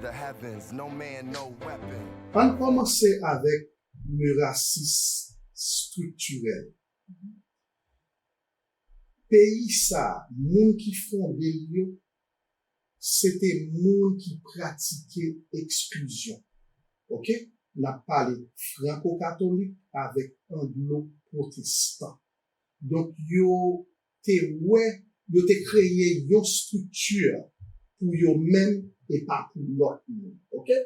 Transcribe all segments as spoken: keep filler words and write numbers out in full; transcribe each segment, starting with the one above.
The heavens, no man, no weapon. Ann kòmanse avèk le rasis striktirèl. Peyi sa, moun ki fonde l yo, se te moun ki pratike eksklizyon. Oke? N ap pale franko-katolik avèk anglo-pwotestan. Donk, yo te wè, yo te kreye yon estrikti pou yo menm e pa pou lòt moun. Oke?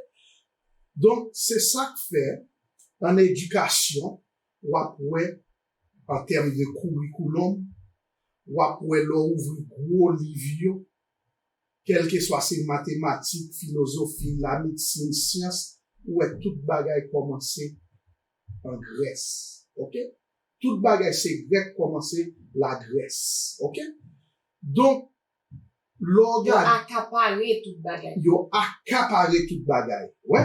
Donk, se sa k fè, an edikasyon, w ap wè, an tèm de kourikoulòm, w ap wè lè w ouvri gwo liv yo, kèlkeswa se matematik, filozofi, lamedsin, syans, ou wè tout bagay kòmanse an Grès. Oke? Tout bagay se grèk kòmanse Lagrès. Oke? Donk, lè w Yo gade, akapare tout bagay. yo akapare tout bagay. Wè.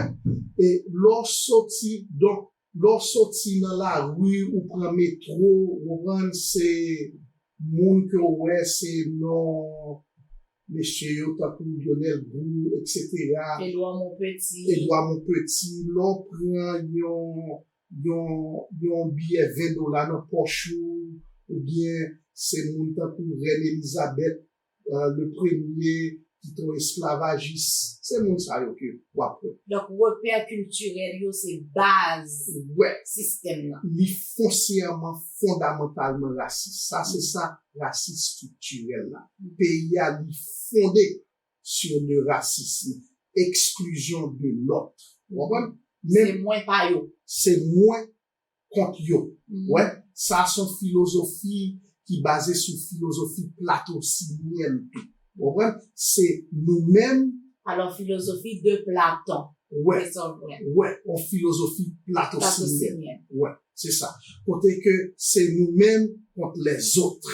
E lè w soti, donk, lè w soti nan lari, ou pran metwo, ou pran se moun ke w wè, se non mesye yo, tankou Lyonel Gou, et cetera. Edouard Montpetit. Edouard Montpetit, lè w pran yon, yon, yon biyè ven dola nan pòch ou, oubyen se moun tankou Rèn Elizabeth, euh, le premye, ki te yon esklavajis. Se moun sa yo ke w ap wè. Donk, repè kiltirèl yo se baz Wè, sistèm nan. Li fonsyèman, fondamantalman rasis. Sa se sa, rasis striktirèl la. Peyi a, li fonde sur le racisme, exclusion de l'autre. Ou konprann? Se mwen pa yo. Se mwen kont yo. Wè, sa se yon filozofi ki baze sou filozofi platonisyèn tou. Ou konprann? Se nou menm. Alò, filozofi de Platon. Wè, Se sa w wè. Wè, yon filozofi platonisyèn. Platonisyèn. Wè, se sa. Kote ke se nou menm kont lèzòt.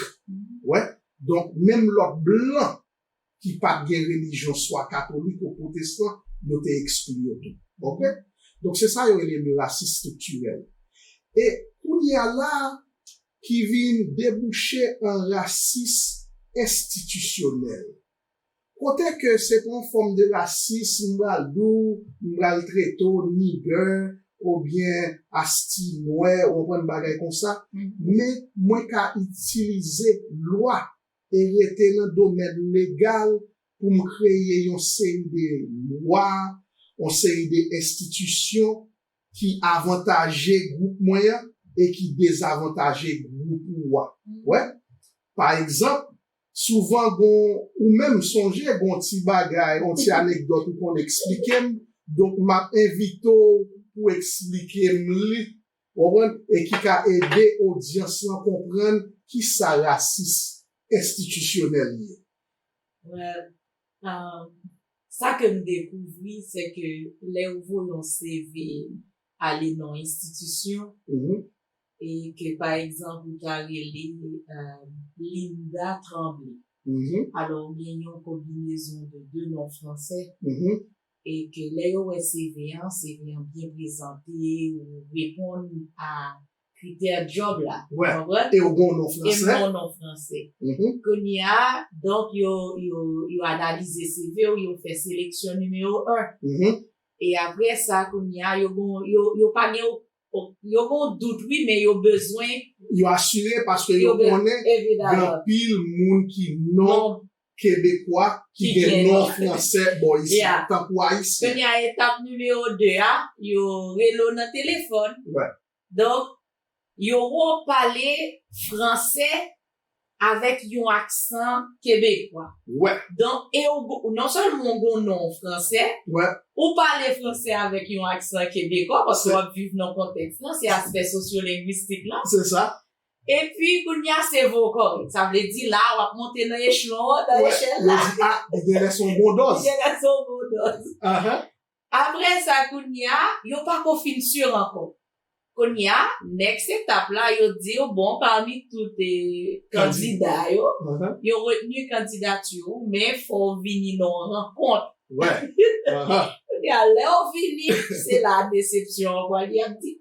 Wè, donk menm lòt blan ki pa t gen relijyon swa katolik ou pwotestan, yo te ekskli yo tou. Oke? Donk se sa yo rele le rasis striktirèl. E kounye a la, ki vin debouche an rasis enstitisyonèl. Kote ke se pa yon fòm de rasis, m pral di w, m pral trete w nigger, oubyen asti nwè, ou konprann, bagay konsa, men mwen ka itilize lwa e rete nan domèn legal pou m kreye yon seri de lwa, yon seri de enstitisyon ki avantaje gwoup mwen an e ki dezavantaje gwoup ou a. Wè? Pa egzanp, souvan gon, ou menm sonje gon ti bagay, yon ti anekdòt ou konn eksplike m, donk m ap envite w pou eksplike m li, ou konprann, e ki ka ede odyans lan konprann kisa rasis enstitisyonèl ye. Well, um, sa ke m dekouvri, se ke lè ou voye yon C V ale nan enstitisyon, Mhm, e ke, pa egzanp, ou ta rele um, Linda Tremblay. mhm, Alò, ou gen yon konbinezon de de non fransè, mhm. E ke lè yo wè C V an, C V an byen prezante, ou reponn a kritè djòb la. Wè. Konprann? E ou gon non E m fransè. gon non fransè. Mhm, Kounye a, donk, yo, yo, yo analize C V ou, yo fè seleksyon nimewo en. mhm. E apre sa, kounye a, yo gon, yo, yo pa gen, yo gon dout, wi, men yo bezwen, Yo asire paske yo yo konnen evidaman. Gen pil moun ki non Non, kebekwa ki Ki gen gen non non. Fransè bò isi, Yeah. Tankou Ayisyen. Kounye a, etap nimewo de a, yo rele w nan telefòn. Wè. Donk, yo wè w pale fransè avèk yon aksan kebekwa. Wè. Donk, e w go- non sèlman w gon non fransè, Wè. Ou pale fransè avèk yon aksan kebekwa paske w ap viv nan kontèks lan, se aspè sosyolengwistik lan. Se sa. Epi kounye a se vo kòrèk. Sa vle di la w ap monte nan echelon an, nan Wè, echèl yo la. Di, ah, li gen lè se yon bon dòz. Gen lè se yon bon dòz. Ahan, Apre sa, kounye a, yo pako fin si ankò. Kounye a, next etap la, yo di w, bon, pami tout eh, kandida yo, ahan. Yo retni kandidati w, men fò w vini nan yon rankont. Wè. Ahan. Kounye a, lè w vini, se la desepsyon an pral, y ap di,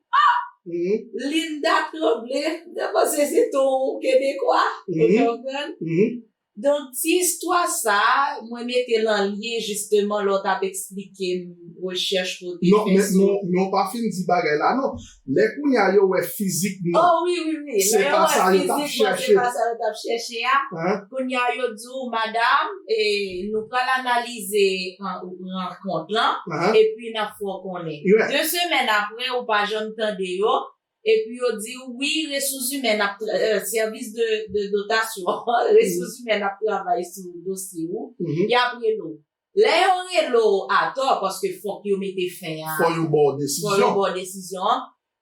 Mhm, Linda Tremblay, m te panse se te yon kebekwa. Ou mhm, konprann? mhm. Donk, ti istwa sa a, mwen mete l an lyen jisteman lè w t ap eksplike m rechèch ke w te Non, fè men sou. Non, men w pa fin di bagay la, non. Lè kounye a yo wè fizik nou, Oh, wi, wi, wi. se Lè yo pa wè sa yo t ap fizikman, se chèche. Pa sa yo t ap chèche a. Hein? Kounye a, yo di w, madanm, e nou pral analize an- rankont lan, Hein? epi n ap fè w konnen. Yeah. De semèn apre, ou pa janm tande yo, epi yo di w, wi, resous imèn ap tra- euh, sèvis de, de dotasyon, resous imèn ap travay sou dosye ou, Mhm. y ap rele w. Lè yo rele w atò, paske fòk yo mete fen a, Fò yo ba w fò yo desizyon. ba w desizyon an.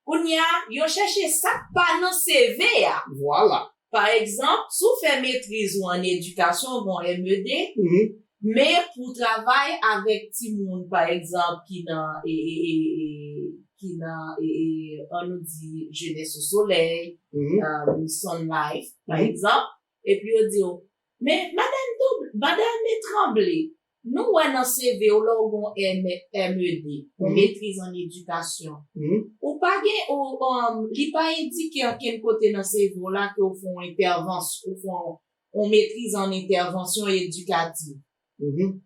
Kounye a, yo chèche sa k pa nan C V a. Vwala. Pa egzanp, si w fè metriz ou an edikasyon, ou gen yon M E D, Mhm. men pou travay avèk timoun, pa egzanp, ki nan, e, e, e, e, ki nan, e, e, ann nou di, Jeunesse au Soleil, Mhm. um, Sun Life, pa Mhm. egzanp, epi yo di w, men madanm Doub- madanm Tremblay, nou wè nan C V w lè w gen yon M- M E D, yon Mhm. metriz an edikasyon. Mhm. Ou pa gen, ou, um, li pa endike ankenn kote nan C V w la ke w fè yon entèvansyon, ou fè yon, yon metriz an entèvansyon edikativ. Mhm.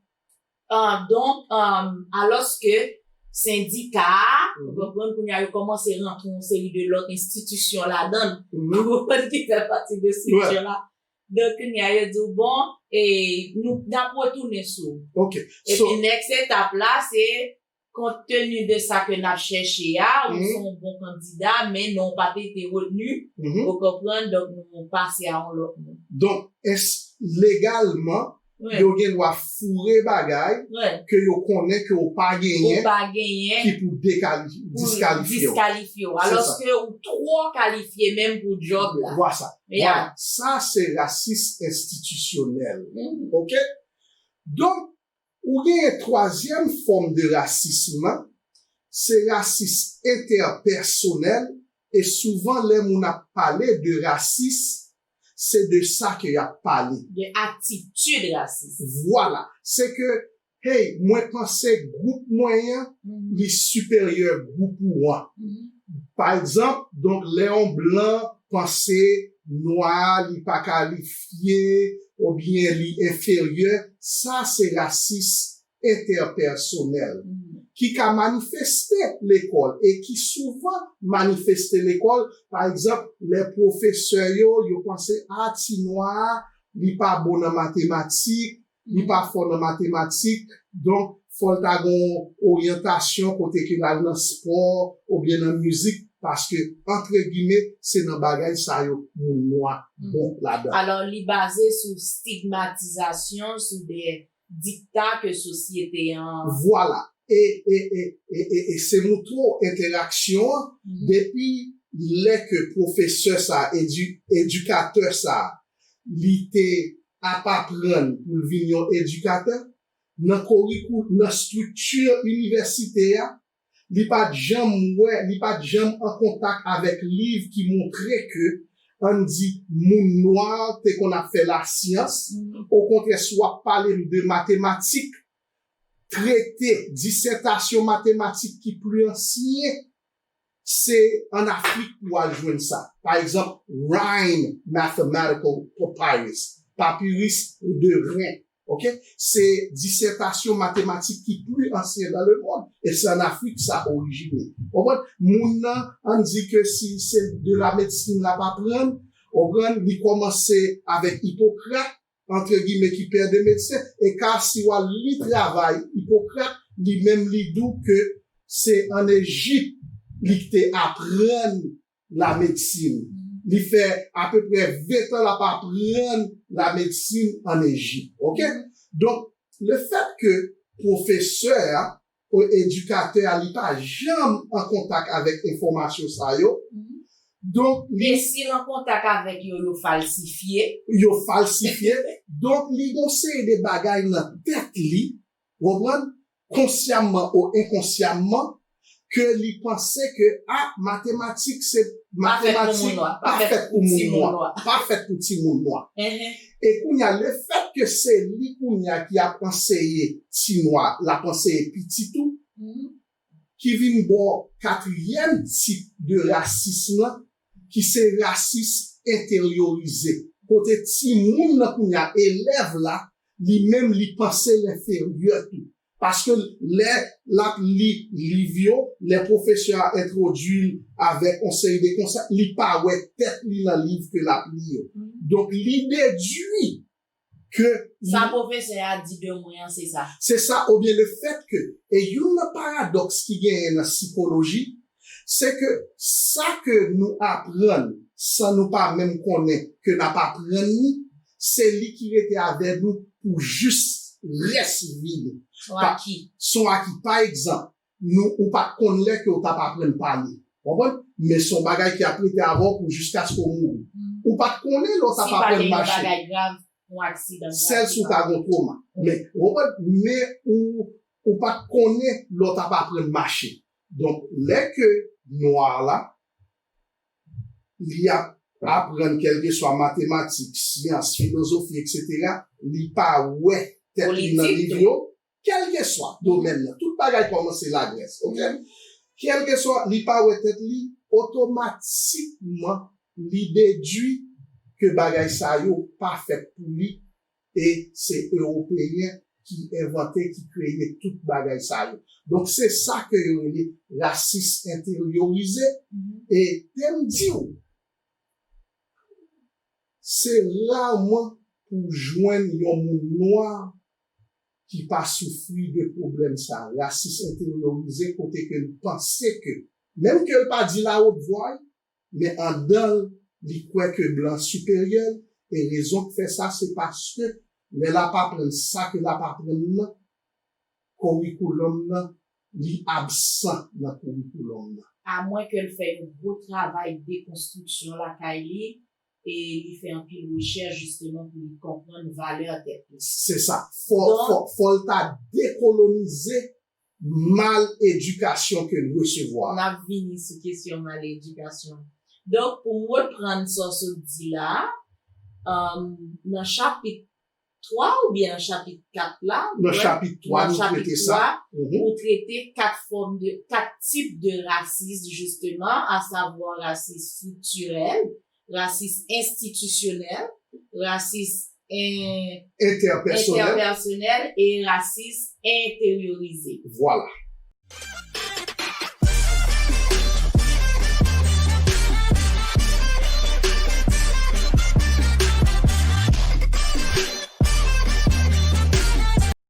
Ah, donk, um, alòske sendika a, Mhm. ou konprann, kounye a yo kòmanse rantre yon seri de lòt enstitisyon ladan l, Mhm. ou konprann, ki fè pati de estrikti la. Donk, kounye a yo di w, bon, e nou, n ap retounen sou ou. Ok. Epi, So, next etap la, se kont teni de sa ke n ap chèche a, ou Mhm. se yon bon kandida, men non, w pa te te retni, mhm. Ou konprann, donk nou pase a yon lòt moun. Donk, es, legalman, Wi, yo gen dwa foure bagay wi. Ke yo konnen ke w pa genyen Ou pa genyen ki pou dekali- pou diskalifye w. Diskalifye w. Se sa. Alòske ou twò kalifye menm pou djòb la. Vwa sa. Yeah. Vwa. Sa se rasis enstitisyonèl. Mm. Ok? Donk, ou genyen twazyèm fòm de rasis lan, se rasis entèpèsonèl, e souvan lè moun ap pale de rasis, se de sa ke y ap pale. De atitid rasis. Vwala. Se ke, hey, mwen panse gwoup mwen an, Mhm. Li siperyè gwoup ou an. Mhm. Pa egzanp, donk, lè yon blan panse nwa a, li pa kalifye, oubyen li enferyè, sa se rasis entèpèsonèl Mhm. ki ka manifeste lekòl e ki souvan manifeste lekòl. Pa egzanp, lè pwofesè yo, yo panse, a, ti nwa a, li pa bon nan matematik, li pa fò nan matematik, donk, fò l ta gen yon oryantasyon kote ke l al nan spò oubyen nan mizik, paske, antre gimè, se nan bagay sa yo moun nwa bon ladan. Alò, li baze sou stigmatizasyon, sou de dikta ke sosyete an. Vwala. E, e, e, e, e, e se moutre w entèraksyon an, depi lè ke pwofesè sa, edi- edikatè sa, li te ap aprann pou l vin yon edikatè, nan korikou- nan estrikti inivèsite a, li pa t janm wè, li pa t janm an kontak avèk liv ki moutre ke, ann di, moun nwa te konn ap fè lasyans. Okontrè, si w ap pale m de matematik, trete, disètasyon matematik ki pli ansyen, se ann Afrik pou w al jwenn sa. Pa egzanp, Rhind Mathematical Papyrus, papiris de Ren. Ok? Se disètasyon matematik ki pli ansyen dans le monde. E se ann Afrik sa orijine. Ou konprann? Moun nan, ann di ke si se de la medsin l ap aprann, ou konprann, li kòmanse avèk Ipokrat, antre gimè, ki pè de medsen, e ka si w al li travay Ipokrat, li menm li di w ke se ann Ejip li te aprann la medsin. Li fè apeprè ven tan l ap aprann la medsin ann Ejip. Ok? Donk, le fèt ke pwofesè a, ou edikatè a, li pa janm an kontak avèk enfòmasyon sa yo, donk, li E si l an kontak avèk yo, yo falsifye. Yo falsifye. Donk, li gon seri de bagay nan tèt li, ou konprann, konsyamman ou enkonsyamman, ke li panse ke, a, matematik se Pa fèt pou matematik moun nwa, pa fèt pou moun nwa, pa fèt pou timoun nwa. E kounye a, le fèt ke se li kounye a ki ap anseye ti nwa, l ap anseye pitit ou, ki vin bò katriyèm tip de rasis lan, ki se rasis enteryorize. kote timoun nan kounye a, elèv la, li menm li panse l enferyè tou. Paske lè l ap li liv yo, lè pwofesè a entwodui l avèk yon seri de konsèp, li pa wè tèt li nan liv ke l ap li yo. Donk, li dedui ke Sa pwofesè a di de mwen an, se sa. Se sa, oubyen le fèt ke, e youn nan paradòks ki genyen nan sikoloji, se ke sa ke nou aprann san nou pa menm konnen ke n ap aprann li, se li ki rete avè nou pou jis rès vi nou. Son aki. Son aki. Pa egzanp, nou, ou pa t konn lè ke w t ap aprann pale. Konprann? Men son bagay ki ap rete avè w pou jiskaske w mouri. Ou pa t konnen lè w t ap aprann mache. Si pa te yon bagay grav, yon aksidan. Sèl si w ta gen yon twoma. Men, ou konprann? Men ou, ou pa t konnen lè w t ap aprann mache. Donk, lè ke nwa la, li ap aprann kèlkeswa matematik, syans, filozofi, etsetera, li pa wè tèt li nan liv yo, kèlkeswa domèn nan. Tout bagay kòmanse Lagrès, oke? Kèlkeswa, li pa wè tèt li, otomatikman, li dedui ke bagay sa yo pa fèt pou li, e se Ewopeyen ki envante, ki kreye tout bagay sa yo. Donk, se sa ke yo rele rasis enteryorize. E te m di w, se raman pou w jwenn yon moun nwa ki pa soufri de pwoblèm sa, rasis enteryorize, kote ke l panse ke, menm ke l pa di l a wot vwa, men andan l, li kwè ke blan siperyè l, e rezon k fè sa, se paske lè l ap aprann sa ke l ap aprann nan, korikoulòm nan, li absan nan korikoulòm nan. Amwen ke l fè yon gwo travay dekonstriksyon lakay li, e li fè anpil rechèch jisteman pou li konprann valè tèt li. Se sa. Fò, fò, fò l ta dekolonize mal edikasyon ke l resevwa. N ap vini sou kesyon mal edikasyon. Donk, pou m reprann sa w sot di la, um, nan chapit twa oubyen nan chapit kat la, nan chapit twa, nou trete sa. Ou trete kat fòm de, kat tip de rasis, jisteman, asavwa rasis striktirèl, rasis enstitisyonèl, rasis entèpèsonèl e rasis enteryorize. Vwala.